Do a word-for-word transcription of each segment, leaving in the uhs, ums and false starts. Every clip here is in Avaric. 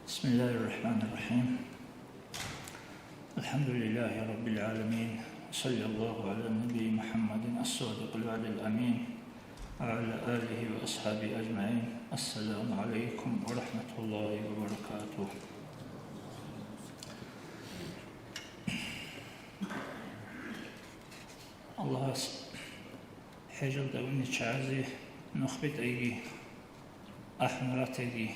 بسم الله الرحمن الرحيم. الحمد لله رب العالمين. صلى الله على النبي محمد الصادق الوعد الأمين وعلى آله وأصحابه أجمعين. السلام عليكم ورحمة الله وبركاته. Аллагьас хӀежалда унел чагӀазе нух битӀайги, ахӀун ратайги,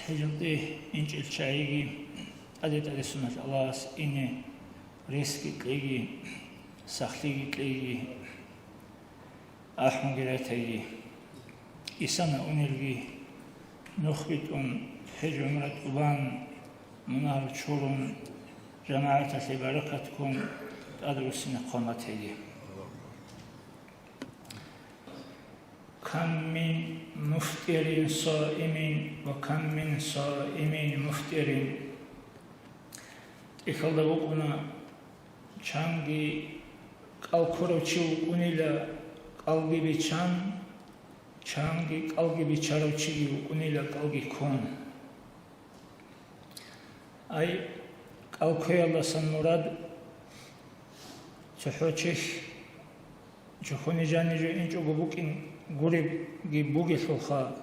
хӀежалде инчӀел чагӀиги тӀаде-тӀадесуналъ Аллагьас ине ресги кьеги, сахлъиги кьеги, ахӀунги ратайги. Исана унелги, нух битӀун, хӀеж-гӀумра тӀубан, мунагьал чурун, жамагӀаталъе баракат ккун, тӀадруссине хъван батайги. كم من مفطر صائم وكم من صائم مفطر. ТӀехьалда букӀуна, чанги кӀал ккурав чи вукӀунила, кӀалги бичан, чанги кӀалги бичарав чиги вукӀунила, кӀалги ккун. Ай, кӀал кквеялдасан мурад цохӀо чехь чохьони жанире инчӀого букӀин гуребги бугелъулха,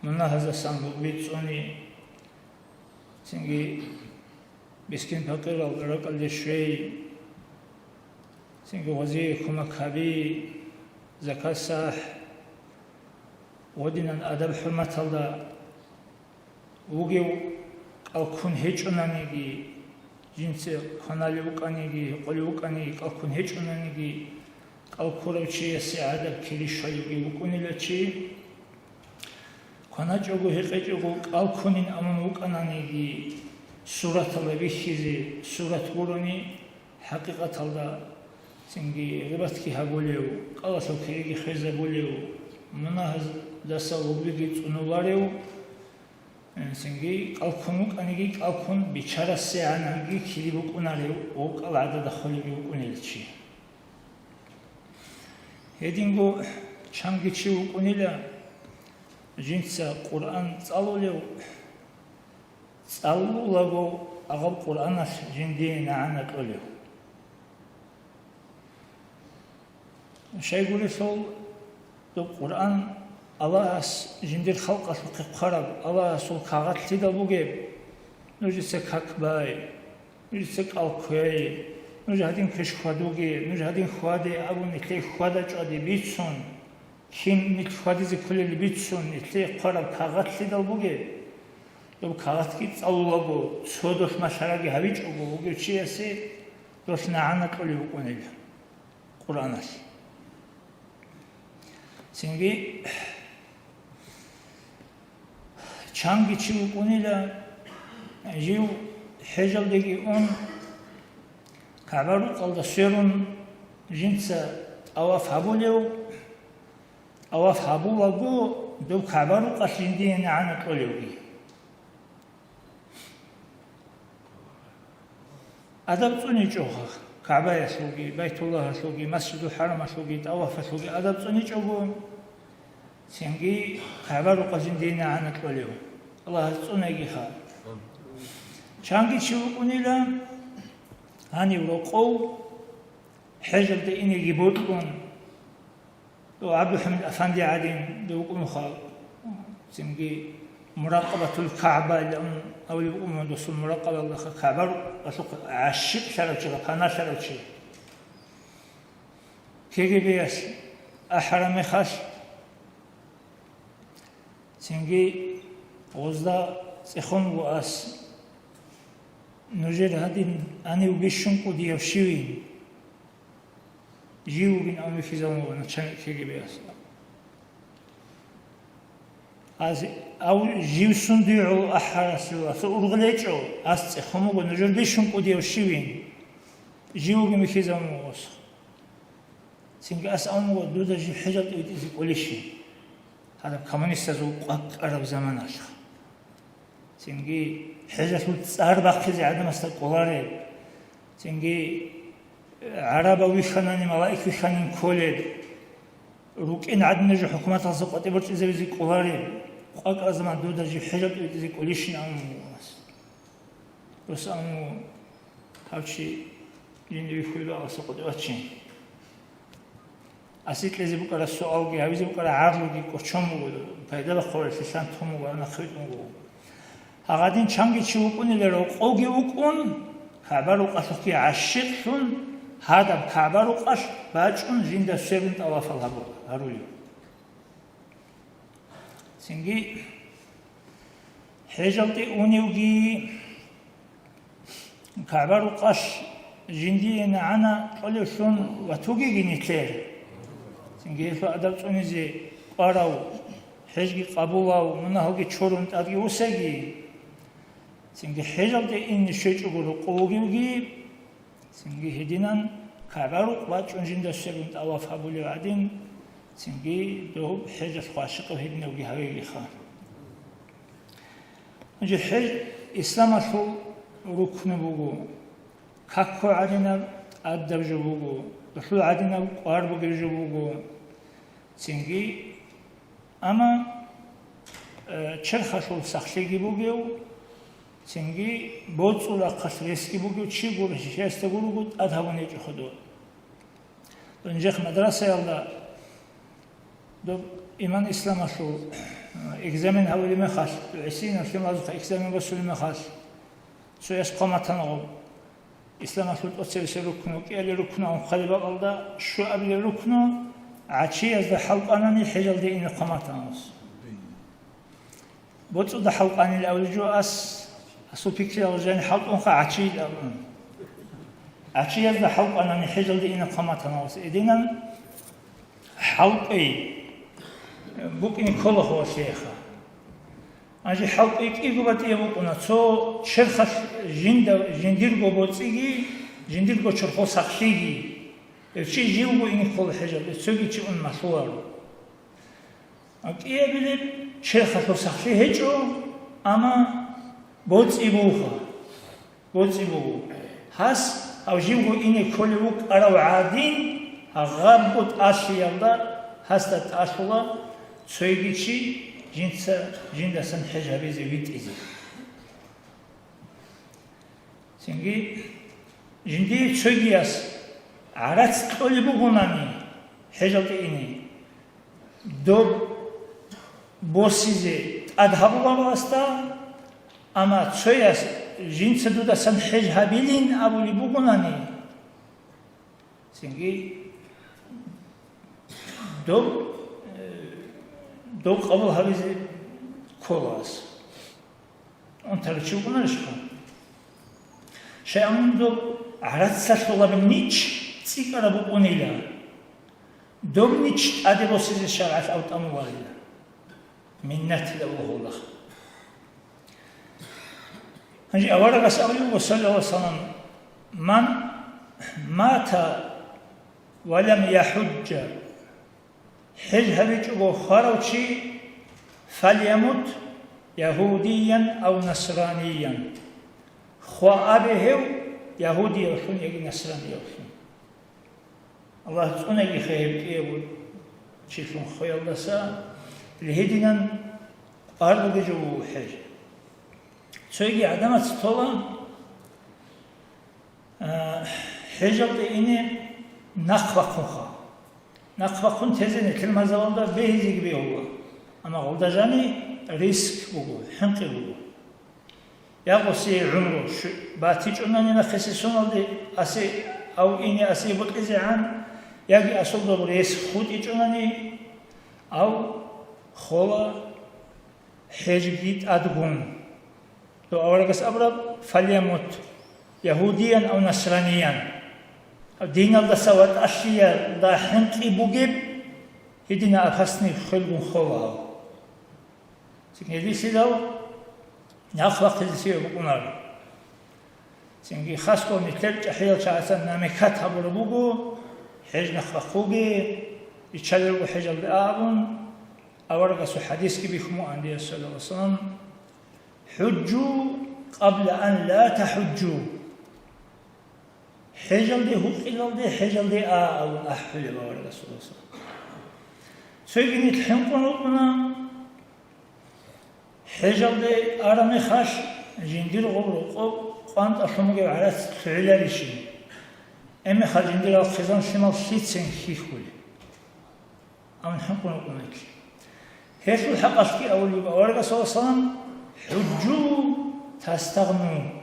мунагьаздасан бугби цӀуни, цинги мискин-пакъирал ракӀалде щвей, цинги гъозие кумек гьаби, закат-сахӀ, гъодинан адаб-хӀурматалда вугев кӀал ккун гьечӀонаниги, жинца кваналев вукӀаниги, гьекъолев вукӀаниги, кӀал ккун гьечӀонаниги, кӀал ккурав чиясе гӀадаб кири щвалевги вукӀунила чи. КваначӀого, гьекъечӀого кӀал ккунин абун вукӀананиги, сураталда бихьизе, сурат гурони, хӀакъикъаталда цинги гъибатги гьабулев, кӀалалъул кириги хвезабулев, мунагьаздаса гьобиги цӀунуларев, цинги кӀал ккун вукӀаниги, кӀал ккун бичарасегӀанги кири букӀунарев, вокӀал гӀадада холевги вукӀунел чи. Гьединго чанги чи вукӀунила, жинца Къуръан цӀалулев, цӀалулаго гьаб Къуръаналъ жиндие нагӀана кьолев. Щайгурелъул, доб Къуръан Аллагьас жиндир халкъалъухъе хъвараб, Аллагьасул кагъат лъидал бугеб? Нужеца как бай, нужеца кӀал кквей, нуж гьадин квеш хьвадуге, нуж гьадин хьваде абун, нилъее хьвада-чӀваде бицун, кин нилъ хьвадизе кколел бицун, нилъее хъвараб кагъат лъидал бугеб? Доб кагъатги цӀалулаго, цо долъ малъараги гьавичӀого вугев чиясе долъ нагӀана кьолев вукӀунел Къуръаналъ. Цинги чанги чи вукӀунила, жив хӀежалдеги ун, КагӀба-рукъалда сверун, жинца тӀаваф гьабулев, тӀаваф гьабулаго, доб КагӀба-рукъалъ жиндие нагӀана кьолевги. Адаб цӀуничӀоха КагӀбаялъулги, Байтуллагьалъулги, МасжидулхӀарамалъулги, тӀавафалъулги адаб цӀуничӀого, цинги КагӀба-рукъалъ жиндие нагӀана кьолев. Аллагьас цӀунайгиха. Чанги чи вукӀунила, гьанив рокъов, хӀежалде инеги бокьун, ГӀабдулхӀамид Афанди гӀадин, дов вукӀунха, цинги Муракъабатул КагӀба илан авлеб вукӀун, досул муракъабалдаха КагӀба рукъалъухъ гӀащикълъарав чи, паналъарав чи. КГБ-ялъ ахӀараб мехалъ, цинги гъозда цӀехун вуго ас, нужер гьадин гьанив бищун кӀудияв щивин. Жив вугин абун вихьизавун вуго начальник КГБ-яс. Аз, ав жив сундуе гӀоло ахӀарасев, аса ургъел гьечӀо, ас цӀехун вуго, нужер бищун кӀудияв щивин? Жив вугин вихьизавун вуго ас. Цинги ас абун вуго, дуда жив хӀежалде витӀизе кӀолищин? Гьадаб коммунистазул къвакӀараб заманалъ. Цинги хӀежалъул цӀар бахъизе гӀадамасда кӀолареб. Цинги гӀарабав вихьанани, малаик вихьанин кколеб. РукӀин гӀадин нуж хӀукуматалъа къватӀиборчӀизавизе кӀолареб. къвакӀазаман дуда жив хӀежалде витӀизе кӀолищин абун вуго ас. Дос абун вуго, гьав чи жинда вихьулев Аллагьасда къотӀи вачин. Асе кьезе букӀараб суалги, гьабизе букӀараб гӀадлуги кӀочон буго, пайдалъ хъваралъе лъан тун буго, нахъе витӀун вуго. Гьагъадин чанги чи вукӀунила, рокъовги вукӀун, КагӀба-рукъалъухъги гӀащикълъун, гьадаб КагӀба-рукъалъ бачӀун жинда сверун тӀавафал гьабу-, гьарулев. Цинги хӀежалде уневги, КагӀба-рукъалъ жиндие нагӀана кьолевлъун ватугеги нилъер. Цинги гьелъул адаб цӀунизе кӀварав, хӀежги къабулав, мунагьалги чурун тӀадги вусаги. Цинги хӀежалде ине щвечӀого рокъов вугевги, цинги гьединан КагӀба-рукъ бачӀун жинда сверун тӀаваф гьабулев гӀадин, цинги доб хӀежалъ хвашихъав гьединавги гьавегиха. Гьанже хӀеж исламалъул рукну буго, какго гӀадинаб тӀадаб жо буго, гьелъул гӀадинаб кӀвар бугеб жо буго. Цинги, амма, э, черхалъул сахлъиги бугев, цинги боцӀул рахъалъ ресги бугев чи гуро, чиясда гурого тӀад гьабун гьечӀо хадур. Дунжех мадрасаялда доб иман-исламалъул, э, экзамен гьабулеб мехалъ, гӀисинал лъималазухъа экзамен босулеб мехалъ, цояс хъван батана гъоб. Исламалъул тӀоцебесеб рукну, кӀиабилеб рукну абун хъвалеб бакӀалда, щуабилеб рукну гӀачиязда хӀалкӀванани хӀежалде ине хъван батана гъос. БоцӀуда хӀалкӀванилан абулеб жо ас, асул пикриялда жани хӀалкӀунха гӀачиил абун. ГӀачиязда хӀалкӀванани хӀежалде ине хъван батана гъос. Гьединан хӀалкӀвей букӀине ккола хвалъеха. Гьанже хӀалкӀвей кӀиго батӀияб букӀуна, цо черхалъ жинда-, жиндирго боцӀиги, жиндирго чорхол сахлъиги. Гьев чи живго ине ккола хӀежалде, цоги чи ун малъуларо. КӀиабилеб черхалъул сахлъи гьечӀо, амма боцӀи буго. БоцӀи буго. Гьас гьав живго ине кколев вукӀарав гӀадин, гъабго тӀалъиялда гьасда тӀалъула цоги чи жинца жиндасан хӀеж гьабизе витӀизе. Цинги жиндие цогияс гӀарац кьолеб бугонани хӀежалде ине, доб босизе тӀад гьабуларо гьасда, амма цояс жинца дудасан хӀеж гьабилин абулеб бугонани, цинги доб, э, доб къабул гьабизе ккола гьас. Унтарав чи вукӀунарищха? Щайгурелъул гӀарацалъулаб нич цӀикӀкӀараб букӀунила. Доб нич тӀаде босизе шаргӀалъ гьав тӀамуларила. Миннатила Аллагьулахъ. Гьанже аварагас абулеб буго, саллаллагьу гӀалайгьи ва саллам: «Ман мата ва лам яхӀужжа», хӀеж гьабичӀого хварав чи, «фалямут ягьудиян ав насраниян», хва абе гьев ягьудиявлъун яги насраниявлъун. Аллагь цӀунаги хай гьеб кӀиябго чилъун хвеялдаса, гьединан къваригӀунеб жо буго хӀеж. Цоги гӀадамаца тола, а, хӀежалде ине нахъ бахъунха. Нахъ бахъун тезе нилъер мазгьабалда бегьизеги бегьула. Амма гъолда жани риск буго, хӀинкъи буго. Я гъосие гӀумру щу-, батичӀунани нахъисеб соналде асе-, ав ине асе букӀизегӀан, яги асул доб рес хутӀичӀунани, ав хола хӀежги тӀадгун. Дов аварагас абураб: «Фалямут ягьудиян ав насраниян». Диналдаса ватӀалъиялда хӀинкъи бугеб, гьедина опасный хвелгун хола гьав. Цинги гьединлъидал нахъ бахъизе цеве букӀунаро. Цинги хасго нилъер чӀахӀиял чагӀаца намекат гьабураб буго, хӀеж нахъ бахъуге, риччалел руго хӀежалде а абун, аварагасул хӀадисги бихьун буго, гьанже, саллаллагьу гӀалайгьи ва саллам: «ХӀужжу къабла ан ла тахӀужжу». ХӀежалде гьукъилалде, хӀежалде а абун ахӀулеб аварагасул. Цоги нилъ хӀинкъун рукӀуна, ХӀежалде араб мехалъ, жиндир гъоб рокъоб къвантӀалъун бугеб гӀарац лъугӀиларищин? Гьеб мехалъ жиндирал хъизан-лъимал лъицин хьихьулеб? Амма хӀинкъун рукӀуна гьелъ. Гьелъул хӀакъалъги абулеб буго аварагас, саллаллагьу гӀалайгьи вассалам: «ХӀужжу тастагъну».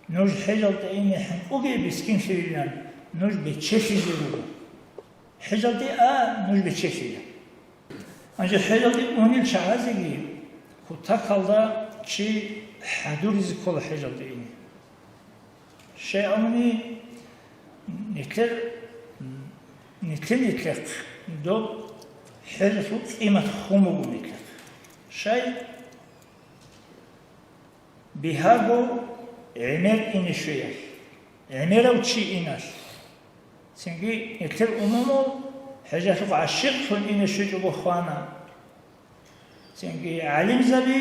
Нуж хӀежалде ине хӀинкъуге, мискинлъийилан, нуж бечелъизе руго. ХӀежалде а, нуж бечелъила. Гьанже хӀежалде унел чагӀазеги кутакалда чи хӀадуризе ккола хӀежалде ине. Щай абуни, нилъер, нилъе-нилъехъ доб хӀежалъул къимат хун буго нилъехъ. Щай? Бигьаго гӀемер ине щвеялъ, гӀемерав чи иналъ. Цинги нилъер умумул хӀежалъухъ гӀащикълъун ине щвечӀого хвана. Цинги гӀалимзаби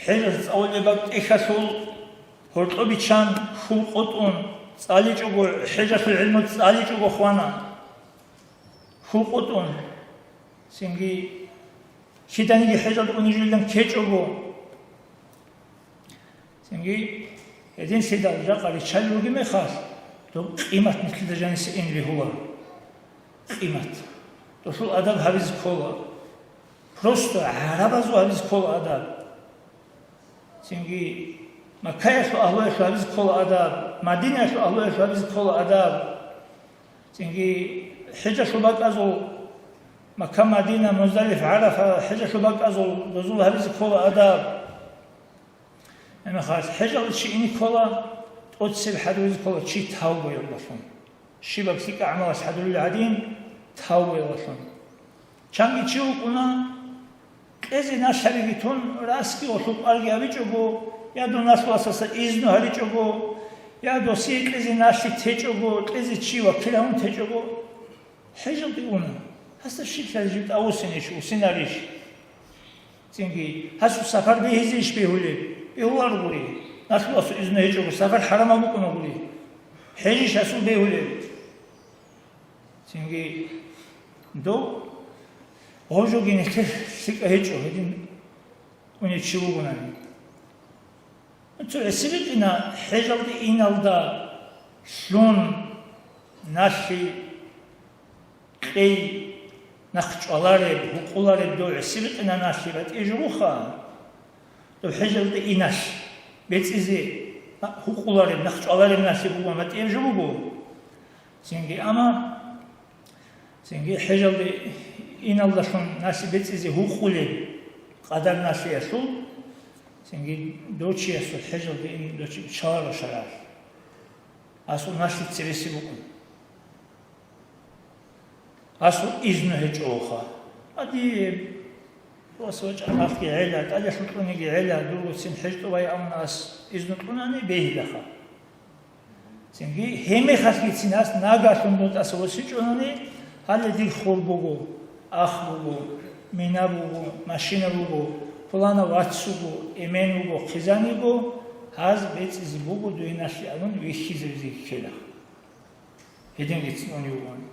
хӀежалъ цӀалулеб бакӀ тӀехьалъул гьоркьоб биччан, хьул къотӀун цӀаличӀого, хӀежалъул гӀилму цӀаличӀого хвана. Хьул къотӀун. Цинги киданиги хӀежалда унижуилан ккечӀого. Цинги гьединлъидал жакъа риччалел ругеб мехалъ, доб къимат нилъеда жаниса ине бегьула. Къимат. Долъул адаб гьабизе ккола. Просто гӀарабазул гьабизе ккола адаб. Цинги Маккаялъул агьлуялъул гьабизе ккола адаб, Мадинаялъул агьлуялъул гьабизе ккола адаб. Цинги хӀежалъул бакӀазул, Макка, Мадина, Муздалиф, ГӀарафа, хӀежалъул бакӀазул дозул гьабизе ккола адаб. Гьебмехалъ хӀежалде чи ине ккола, тӀоцебе хӀадуризе ккола чи тавбаялдалъун. Щибаб лъикӀаб гӀамалалъ хӀадурил гӀадин, тавбаялдалъун. Чанги чи вукӀуна, кьезе налъабиги тун, расги гъолъул пӀарги гьабичӀого, я дов налъуласаса изну гьаричӀого, я досие кьезе налъи течӀого, кьезе чи вакил гьавун течӀого, хӀежалде уна. Гьасда щиб лъазе жиб тӀавусинищ, усинарищ? Цинги гьасул сапар бегьизейищ бегьулеб? Бегьуларогури. Налъуласул изну гьечӀого, сапар хӀарамаб букӀунагури. ХӀежищ гьасул бегьулеб? Цинги дов гъов жоги нилъер лъикӀа гьечӀо, гьедин унев чи вугонани. Цо гӀиси бикъина хӀежалде иналда лъун налъи кьей нахъ чӀвалареб, гьукъулареб дов гӀиси бикъина налъи батӀияб жо бугоха. Дов хӀежалде иналъ бецӀизе гьукъулареб, нахъ чӀвалареб налъи бугун батӀияб жо буго. Цинги, амма цинги хӀежалде иналдалъун налъи бецӀизе гьукъулеб къадар налъиялъул, цинги дов чиясул хӀежалде ин дов чи биччаларо шаргӀалъ. Гьасул налъи цебесеб букӀун. Гьасул изну гьечӀоха. Гьадин, вас вачӀа халкъги гӀела, тӀадегӀлъун кьуниги гӀела, дургоцин хӀеж тӀубай абуна ас изну кьунани бегьилаха. Цинги гьебмехалъгицин ас нагагьлъун дун тӀаса восичӀунани, гьале дир хур буго, ах буго, мина буго, машина буго, пуланав вац вуго, эмен вуго, хъизан йиго, гьаз бецӀизе буго дуе налъи абун вихьизабизе ккела. Гьедин гицин унев вугони.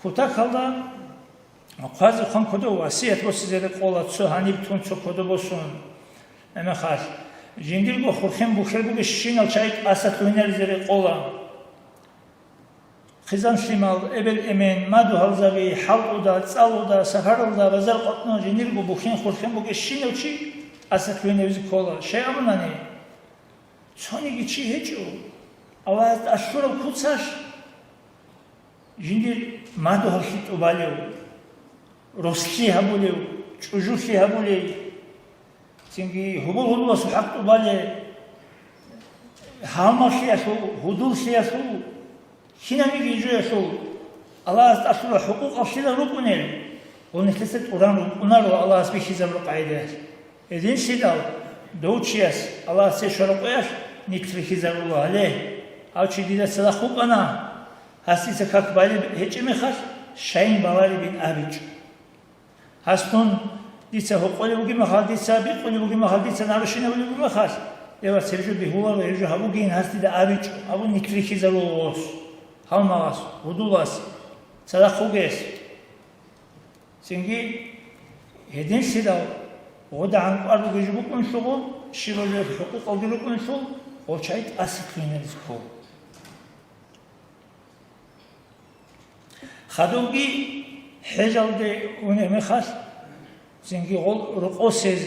Кутакалда хъвазе хъван кодов васият босизе рекъола, цо гьаниб тун, цо кодоб босун. Гьебмехалъ, жиндирго хурхен бухьел бугещинал чагӀи тӀаса лъугьинаризе рекъола. Хъизан-лъимал, эбел-эмен, мадугьалзаби, хӀалкъуда, цӀалуда, сапаралда, базар къотӀнун жиндирго бухьен хурхен бугещинав чи тӀаса лъугьинавизе ккола. Щай абунани, цониги чи гьечӀо Аллагьас тӀалъураб куцалъ жиндир мадугьаллъи тӀубалев, рослъи гьабулев, чӀужулъи гьабулей, цинги гьубул-гьудуласул хӀакъ тӀубалей, гьалмагълъиялъул, гьудуллъиялъул, кинабниги жоялъул Аллагьас тӀалъула хӀукъукъаллъила рукӀунел, гъол нилъеца тӀуран рукӀунаро Аллагьас бихьизабураб къагӀидаялъ. Гьединлъидал дов чияс Аллагьас цеве щвараб къоялъ нилъ рихьизарула гьале, гьав чи дида цадахъ вукӀана, гьас дица как балеб гьечӀеб мехалъ, щайин баларебин абичӀо. Гьас дун дица гьукъулеб бугеб мехалъ, дица бикъулеб бугеб мехалъ, дица нарушение гьабулеб бугеб мехалъ, я, вас, гьеб жо бегьуларо, гьеб жо гьабугейин, гьас дида абичӀо, абун нилъ рихьизарула гъос, гьалмагъас, гьудулас, цадахъ вугес. Цинги гьединлъидал ГъодагӀан кӀвар ругел жо букӀунлъугъо, щибаб жоялъул хӀукъукъалги рукӀунлъул, гъов чагӀи тӀаса лъугьинализе ккола. Хадубги хӀежалде унеб мехалъ, цинги гъол рокъосез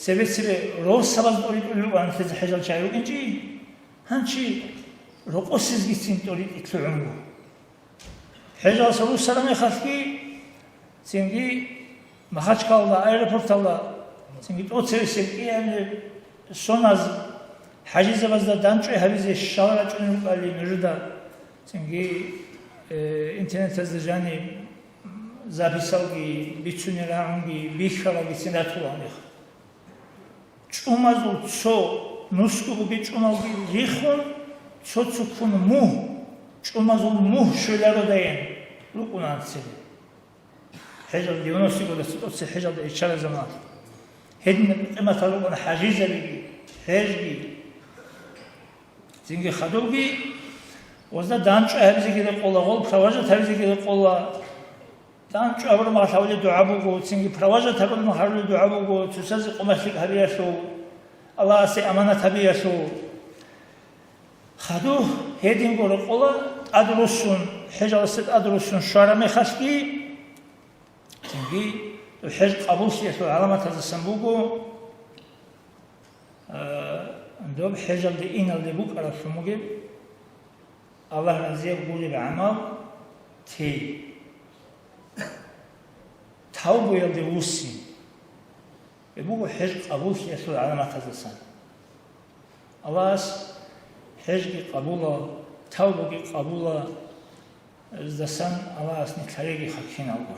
цебе-цебе росабаз тӀоритӀулел рукӀана, лъезе хӀежал чагӀи рукӀинчӀи, гьанчи рокъосезгицин тӀоритӀи лъугӀун буго. ХӀежалъа руссараб мехалъги, цинги Махачкалда, аэропорталда, цинги тӀоцересел кӀиабилеб соназ хӀажизабазда дандчӀвай гьабизе щал рачӀунел рукӀали нужеда, цинги, э, интернетазда жаниб записалги, бицунел рагӀунги, бихьаралгицин ратулаанихъ. ЧӀумазул цо нусго бугеб чӀумалги рихун, цо-цоккун мугь, чӀумазул мугь щвелародайин рукӀунаан цебе. ХӀежал девяностые годаса тӀоцебе хӀежалда иччараб заман. Гьедин къиматал рукӀана хӀажизабиги, хӀежги. Цинги хадубги, гъозда дандчӀвай гьабизеги рекъола, гъол провожать гьабизеги рекъола. ДандчӀвай гьабураб мехалъ гьабулеб дугӀа буго, цинги провожать гьабураб мехалъ гьабулеб дугӀа буго, цоцазе къумашлъи гьабиялъул, Аллагьасе аманат гьабиялъул. Хадуб гьединго рекъола, тӀад руссун, хӀежалъа тӀад руссун щвараб мехалъги, цинги хӀеж къабуллъиялъул гӀаламатаздасан буго, а, доб хӀежалде иналде букӀаралъун бугеб Аллагь разияб гуреб гӀамал тей. Тавбуялде вуссин. Гьеб буго хӀеж къабуллъиялъул гӀаламатаздасан. Аллагьас хӀежги къабула, тавбуги къабула, гьездасан Аллагьас нилъееги хъахъиналго.